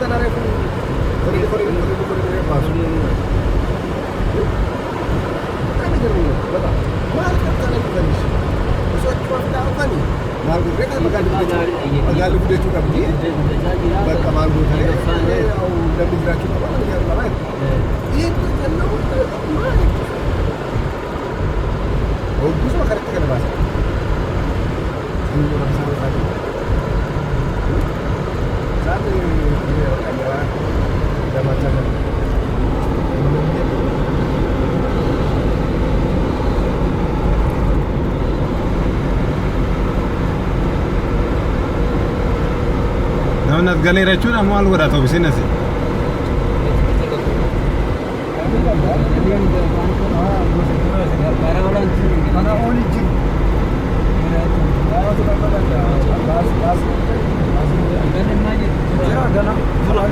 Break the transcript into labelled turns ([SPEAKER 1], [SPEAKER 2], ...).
[SPEAKER 1] Ganaa reefu horii horii horii horii baasu. በጣም ይገርመኛል። በጣም maal qabxanii dhufaniis osoo achuma fidaa dhufanii maal godhee magaalli guddachuu qabdi. Bakka maal gootanii namni jiraachuu qaba, namni jiraachuu qaba. ይህ maal hoggusuma kanatti kana baasan. Isaan gabaachaa jiru.
[SPEAKER 2] Namni as galeera jechuudha, maal godha toobisiin asii?
[SPEAKER 1] Kana oli jiru. Jira gana.